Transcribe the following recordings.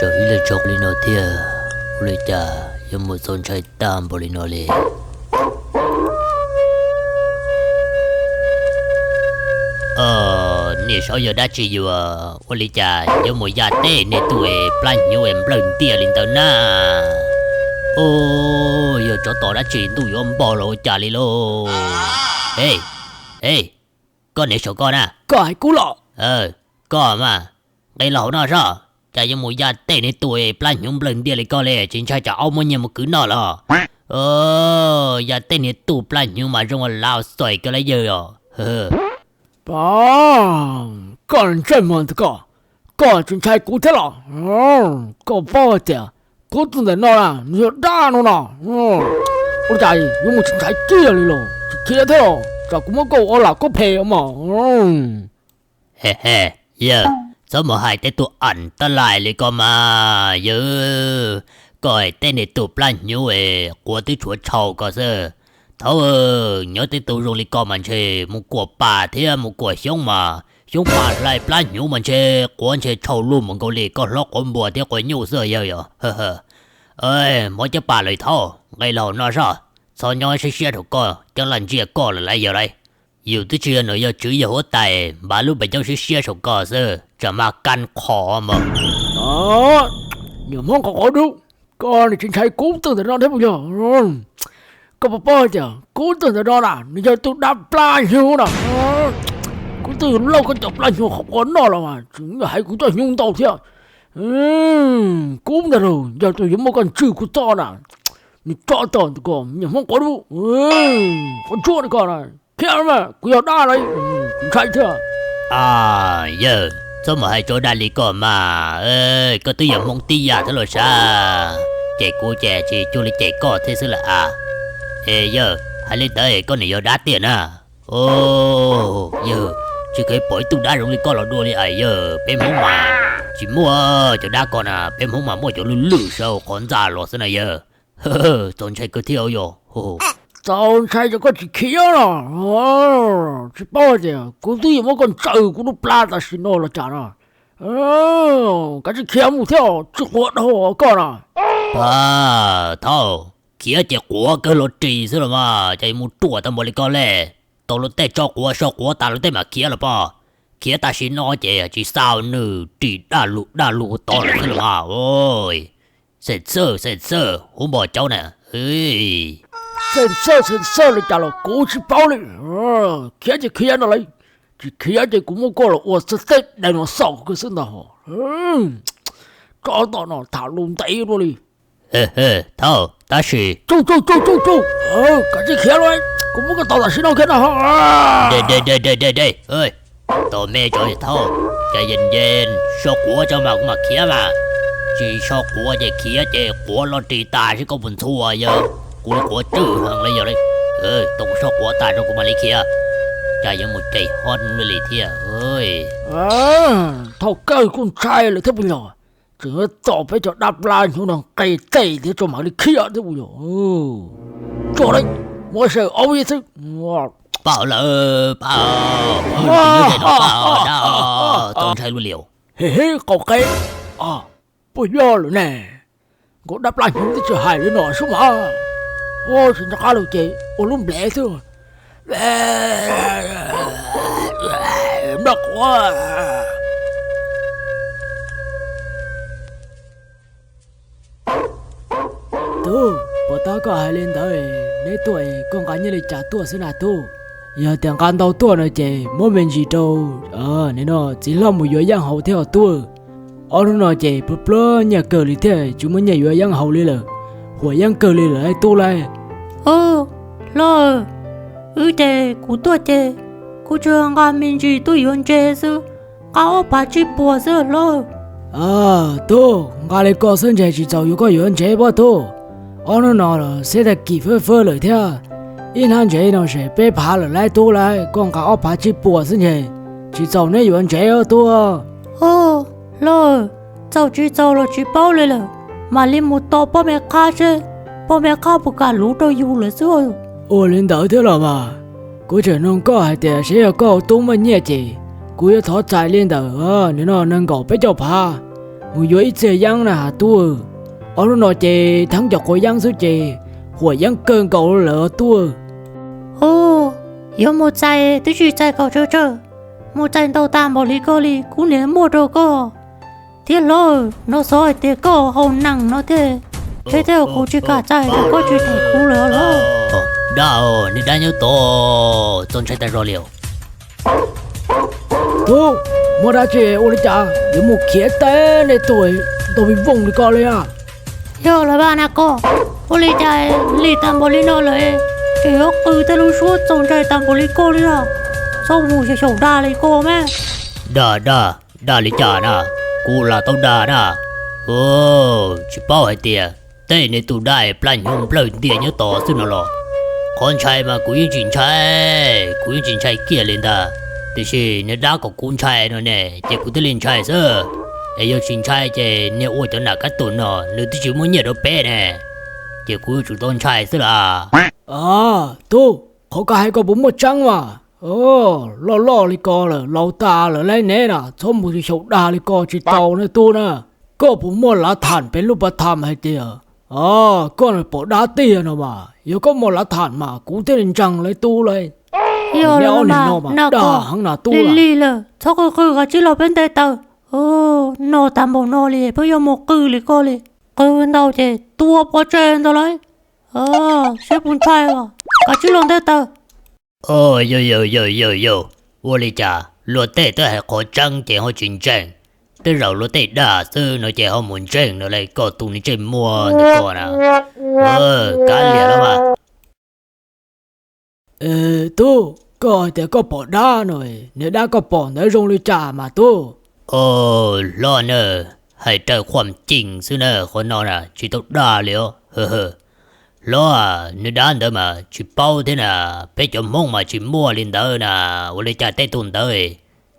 Ib leeg tso li no thiab, ua li cas yuav mus txaus ntshai tag npaum li no li? Niam saub yog dab tsi yuav ua li cas yuav mus ya teb niag tub plab hnyuv nplawg ntiag li ntawd na? Yog tsov tom dab tsi ntuj yuav npog los ua cas li lauj? E, e, koj niam saub koj na. Koj hais kuv los? Koj mas, nqis los hauv no soj, cas yuav mus ya teb niag tub plab hnyuv nplawg ntiag li koj li, tsis ntshai tsam aub muab nyiag mus kwv noj los? Ya teb niag tub plab hnyuv mas zoo ua lav xais koj li yawg os. Koj ntsej muag ntag koj, koj tsis ntshai kuv thiab los? Koj paub hais tias kub twg ntawm no na nws yog dab no no. Ua cas yuav mus tsis ntshai kiag li los? Tsis khiav thiab los? Tsam kuv muab koj ua lam kub phem mas. He he, yawg, txhob mus hais tej tug am taj lais li koj mas yawg. Koj hais teb niag tub plab hnyuv es quav twb tshuav tshau ko xwb. Thaub, nyob tej tug zoo li koj mas ntshe mus kuam pas thiab mus kuam xyoob mas xyoob pas hlais plab hnyuv mas ntshe quav ntshe tshau luj mus nkaus li koj hlob quav npua thiab quav nyuj xwb yawg yom. Muab cov pas lawm thaub, nqis los hauv no soj, txhob nyob siab siab rau koj, cov laj ntsiab koj lawm lauj yawg lauj. Yus twb tsis yog nws yog tswv yog huab tais, npaj lub pes coob siab siab saum koj xwb, tsam mas kab qhov mas. Niam hmoob qhov qhov dub, koj nws tsis ntshai kub twg ntawm no thiab puas yog? Koj puas paub hais tias kub twg ntawm no na nws yog tus dab plab hnyuv na. Kub twg lauj koj cov plab hnyuv qhov quav noj los mas tseem hais kuv cov hnyuv ntau thiab. Kub ntawd yog tus yuav muab koj ntswj kuv txoj na. Nws tso tom ntawm koj niam hmoob quav dub, quav ntsuab li koj na. Khiav mas kuv yog dab lawm, kuv ntshai thiab. Yawg, txhob mus hais tso dag li koj mas, koj twb yog hmoob tib yam thiab los sav, ces kuv ces tsis cuag li ces koj thiab xwb lawm a. Es yawg, hais li ntawd koj niam yog dab tiag na? Yawg, tsis kev pom ib tug dab zoo li koj los dua li as yawg, peb hmoob mas tsis muaj cov dab ko na, peb hmoob mas muaj cov lwj lwj saum qhov ntxa los xwb na yawg. Txaus ntshai kawg thiab yog. Txaus ntshai ces koj tsis khiav los? Tsis paub tias kuv twb yuav muab koj ntsaws kuv lub plab tam sim no los cas no. Kav tsij khiav mus thiab, tsis quav dhau koj na. Thaub, khiav ces quav kawg los ris xwb los mas, cas yuav mus ruam tau npaum li koj li. Tau luag tej tso quav so quav tas luag tej mam khiav los pob. Khiav tam sim no ces tsis xav nws ris daj lug daj lug tod lawm xwb los mas. Xeem Xawj, Xeem Xawj, huv npog caub na. Xeem Xawj, Xeem Xawj li cas los kuv tsis paub li. Khiav ces khiav no lauj, tsis khiav ces kuv muab koj los ua xab xeb dinosaur kawg xwb ntag. Tso tom no tham lus ntev dua li. Thaub, tab sis, kav tsij khiav lauj, kuv muab koj tom tam sim no kiag no. Tos me tso Thaub, cov yeej yeej so quav tso mas kuv mam khiav mas. Tsis so quav ces khiav ces quav los ris tas seb koj puas ntxhua yawg. Kuv quav tsawg heev li yog li. Tos kuv so quav tas rau kuv mam li khiav. Cas yuav mus cais hot li thiab. Thaub kawg kuj ntshai lawm thiab puas yog? Tseem yuav txo peb cov dab plab hnyuv no nqe tes thiab tso mam li khiav thiab puas yog? Tso lauj, muab saw aub ib xwb. Pab lawm, pab, tsis nyob tes no pab, dab, tau ntshai luaj li. He he, qaum qe, puas yog lawm ne? Nkaus dab plab hnyuv twb tsis hais li no sub mas. Tsis nco qab lawm ces ua lub nplej xwb. Nplej quav. Tub, puas tab koj hais li ntawd, neb tuaj es koj nqa nyiaj li cas tuaj xwb na tub? Yog tias nqa ntau tuaj no ces muab me ntsis rau, nim no txiv hlob mus yuav yeeb haus thiab os tub. Ob hnub no ces pluag pluag nyiaj kawg li thiab tsis muaj nyiaj yuav yeeb haus li lawm, huam yeeb kawg li lawm lauj tub lauj. Hlob, wb ces kuv tuaj ces kuv tsuas nqa me ntsis tuaj yuav ntses xwb, nqa ob phav tsib puas xwb hlob. Tub, nqa li ko xwb ntshe tsis txaus yuav koj yuav ntses pob tub. Ob hnub no los xeb tag kis fawb fawb lawm thiab. Ib hnab ntses no ces peb phav lawm lauj tub lauj, koj nqa ob phav tsib puas xwb ntshe tsis txaus neb yuav ntses tub. Hlob, txaus tsis txaus los tsis paub li lawm, mam li mus tos poj me qhab seb poj me qhab puas kam luv rau yus lawm xwb. Ua li ntawd thiab los mas, kuv tseem nug koj hais tias seb yog koj ua tub muaj nyiaj ces kuv yuav thov txais li ntawm nim no nees nkaum peb caug phav. mus yuav ib txiag yeeb na tub. Ob hnub no ces theeb cov quav yeeb xwb ces huam yeeb kawg nkaus lawm tub. Ub, yuav mus txais twb tsis txais kom tsawg tsawg, mus txais ntau tas npaum li koj li kuv niam muaj rau koj thiab hlob. No xov hais tias koj haus nees no thiaj, thiab thiab kuv tsis kam txais los koj tsis them kuv lawm los. Dab, niag dab nyob tod txaus ntshai tas zog li. Tub, muaj dab tsi ua li cas yuav mus khiav teb nej tug ntau vij voog li ko li a? Yog lawm mas na koj, ua li cas lim tag npaum li no lawm, tseem yuav qw tej lub suab txaus ntshai tas npaum li koj li a? Txhob mus xyaum dag li koj mas. Dag dag dag li cas na? Kuv lam tau dag na. Tsis paub hais tias tej niag tug dab plab hnyuv nplawg ntias nyob tod xwb no los? Qhov ntshai mas kuv yeej tsis ntshai, kuv yeej tsis ntshai kiag li ntag. Tiam sis niag dab kom kuv ntshai no ne ces kuv thiaj li ntshai xwb. Es yog tsis ntshai ces niag ua cov nam kab tus no nws twb tsis muaj nyiaj rau peb ne, ces kuv yuav tsum tau ntshai xwb las. Tub, qhov koj hais ko puas muaj tseeb mas? Loj loj li ko lawm, laus tas lawm lauj neb na, txhob mus xyaum dag li ko tsis tau na tub na. Koj puas muaj lav tham pem lub pas tham hais tias koj pom dab tiag no mas? Yog koj muaj lav tham mas kuv thiaj li ntseeg lauj tub lauj. Yog li no mas dag heev na tub. Lig lawm, txhob qw qw, kav tsij los peb nte taws. No tas npaum no li pheej yuav mus qw li koj li. Qw ntau ces tua pov tseg ntag lauj. Seb puas ntshai os, kav tsij los nte taws. Yog yog yog yog yog, ua li cas luag tej twb hais qhov tseeb ces ho tsis ntseeg? Tej zaum luag tej dag xwb no ces ho mus ntseeg no li koj tus niag ntsej muag ntawm koj na. Kav liam los mas. Tub, koj hais tias koj pom dab no, niag dab koj pom ntawd zoo li cas mas tub? Hlob na, hais raws khuam ceem xwb na, qhov no na tsis tau dag li os. Hlob, niag dab ntawd mas tsis paub thiab na, peb cov Hmoob mas tsis muaj li ntawd na, ua li cas tej tug ntawd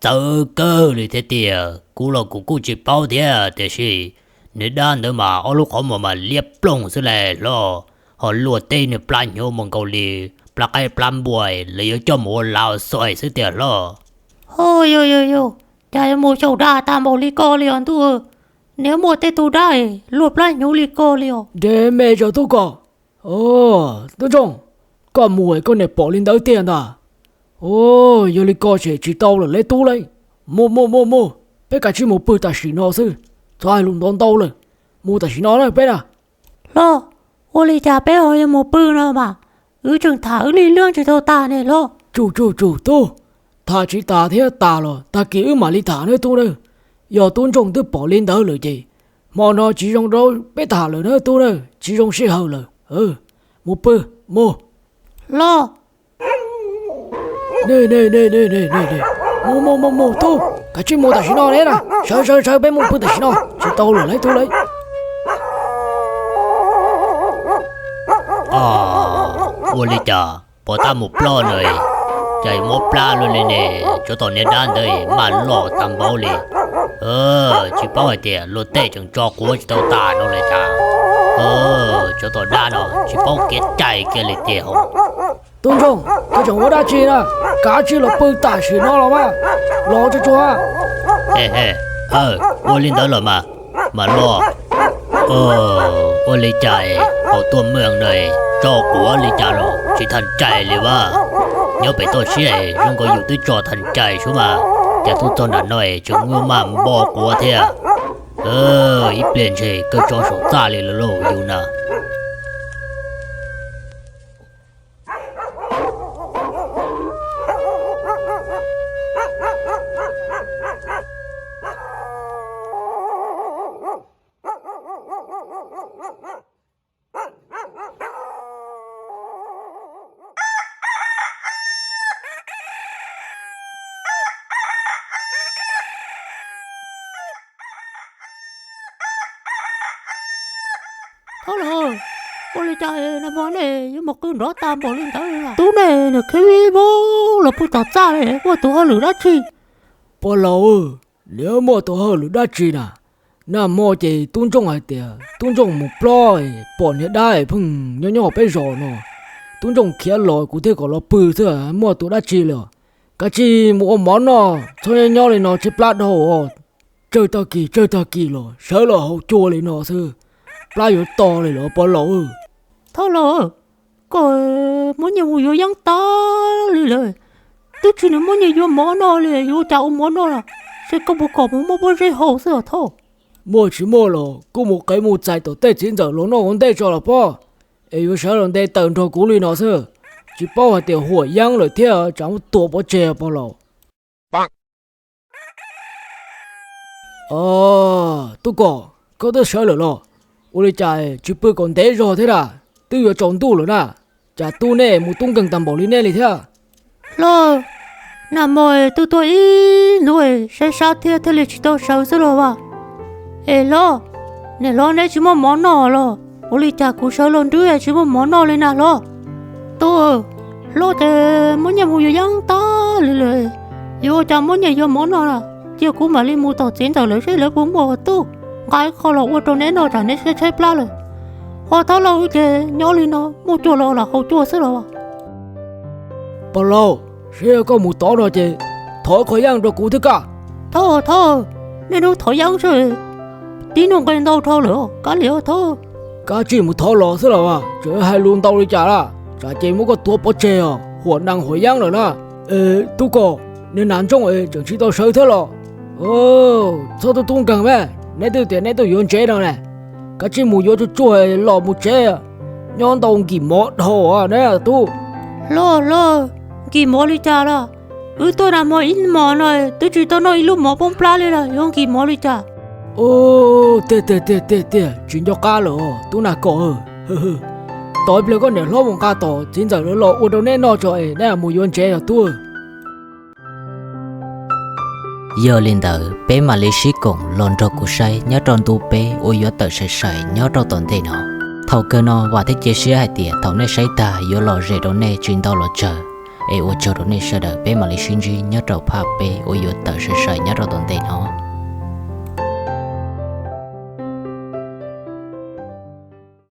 txawv kawg li thiab tiag. Kuv los kuv kuj tsis paub thiab, tiam sis niag dab ntawd mas ob lub qhov muag mas liab ploog xwb lauj hlob, ho luaj teb niag plab hnyuv mus nkaus li plab qaib plab npua, lawv yuav coj mus ua lav xais xwb tiag hlob. Ho yog yog yog, cas yuav mus xyaum dag tag npaum li ko li os ntuj. Niag muaj tej tug dab luaj plab hnyuv li ko li os. Nres me zog tub ko. Tub Ntsooj, koj mus es koj niam pom li ntawd tiag ntag. Yog li ko ces tsis tau lawm lauj tub lauj. Mus mus mus mus, peb kav tsij mus pw tam sim no xwb, txhob hais lus ntau ntau lawm. Mus tam sim no na peb na. Hlob, ua li cas peb ho yuav mus pw no mas? Wb tseem tham wb li luag tsis tau tas ne hlob. Tsum tsum tsum tub, tham tsis tas thiab tas los tag kis wb mam li tham nawb tub na. Yog Tub Ntsooj twb pom li ntawd lawm ces hmo no tsis zoo rau peb tham lawm na tub na, tsis zoo sij hawm lawm. Mus pw, mus. Hlob. Mus mus mus mus tub, kav tsij mus tam sim no ne na. Sawv sawv sawv, peb mus pw tam sim no, tsis tau lawm lauj tub lauj. Ua li cas pom tab mus plob no, cas yuav mob plab luaj li ne? Tsov tom niag dab ntawd maj loj tag npaum li. Tsis paub hais tias luag tej tseem tso quav tsis tau tas no li cas. Tsov tom dab no tsis paub kev cai kiag li tiag hos. Tub Ntsooj, koj tseem ua dab tsi na? Kav tsij los pw tam sim no los mas, los tsuag tsuag. Ua li ntawd los mas, mas los. Ua li cas es hauv tuaj mweej no tso quav li cas los tsis txaus ntshai li vas? Nyob pem toj siab zoo nkaus yus twb tso txaus ntshai sub mas, cas tuaj txog nram no es tseem muaj maj npo quav thiab. Ib pliag ntshe kawg tso saum txaj li los lauj yus na. Thaub Lauj, ua li cas nag hmo nej yuav mus qw nrov tag npaum li ntawd? Tub nej nws khiav vij voog los pw tom txaj li, muaj tus hauj lwm dab tsi? Pog laus, nws muaj tus hauj lwm dab tsi na? Nag hmo ces Tub Ntsooj hais tias Tub Ntsooj mus plob, pom niag dab pheej nyob nyob peb zos no. Tub Ntsooj khiav los kuv thiaj kom los pw xwb, muaj tus dab tsi li. Kav tsij mus ua mov noj, txhob nyob nyob li no tshaib plab dhau os. Tsawg tag kis tsawg tag kis los sawv los haus cua li no xwb, plab yuav to li los pog laus. Thoj laus, koj muab nyiaj mus yuav yeeb tas li lawm, twb tsis nws muab nyiaj yuav mov noj li, yuav ua cas ua mov noj lawm? Seb koj puas kom mus muab pob zeb haus xwb os Thoj. Muaj tsis muaj los kuj mus qev mus txais tom tej txiv ntxawm los noj ua ntej tso los pob, es yuav sawv los nte taws nrog kuv li no xwb, tsis paub hais tias huam yeeb lawm thiab tsam muab tua pov tseg pog laus. Tub Kom, koj twb sawv lawm los? Ua li cas tsis pw kom ntev zog thiab na? Twb yuav tsaus ntuj lawm na, cas tub nej mus tub nkeeg tag npaum li nej li thiab? Hlob, nag hmo twb tuaj ib hnub saib sab thiab thiaj li tsis tau sawv xwb los as. Es hlob, niam hlob neb tsis muaj mov noj los? Ua li cas kuv sawv los nrwb tsis muaj mov noj li na hlob? Tub, hlob ces muab nyiaj mus yuav yeeb tag li lawm, yuav ua cas muab nyiaj yuav mov noj na? Cia kuv mam li mus tom txiv ntxawm lawv seb lawv puas muaj tub, nqa ib qho los ua rau neb noj tsam neb siab tshaib plab lawm. Ho Thoj laus ces nyob li no muaj cua los lam haus cua xwb los. Pog laus, seb yog koj mus tod no ces thov qhov yeeb rau kuv thiab kaj. Thov, thov, niaj hnub thov yeeb xwb, tib nuj nqi ntau dhau lawm, kav liam thov. Kav tsij mus thov los xwb los, tseem hais lus ntau li cas lawm, tsam ces muab koj tuav pov tseg os, huam nees huam yeeb lawm na. Es Tub Kom, niag nas ntsooj es tseem tsis tau sawv thiab los? Txhob tub tub nkeeg mas, neb twb tias neb tuaj yuav ntsev no ne, kav tsij mus yuav tsuag tsuag los mus tsev, nyob ntau nkim mov dhau neb tub. Hlob, hlob, nkim mov li cas lawm? Wb tuaj nag hmo ib hmos no twb tsis tau noj ib lub mov poob plab li lawm, yuav nkim mov li cas? Tiag tiag tiag tiag tiag, tsis nco qab lawm tub Nas Kom. Tos ib pliag koj niam hlob mus nqa tom txiv ntxawm lawv los ua rau neb noj tso es neb mus yuav ntsev os tub. Yog li ntawd peb mam li sib koom los nrog kuv saib nyob rau ntu peb uas yuav tawm sai sai nyob rau tom ntej no. Thaum kawg no vam thiab cia siab hais tias thaum nej saib tag yuav lom zem rau nej tsis ntau los tsawg, es ua tsaug rau nej sawv daws, peb mam li sib ntsib nyob rau phaj peb uas yuav tawm sai sai nyob rau tom ntej no.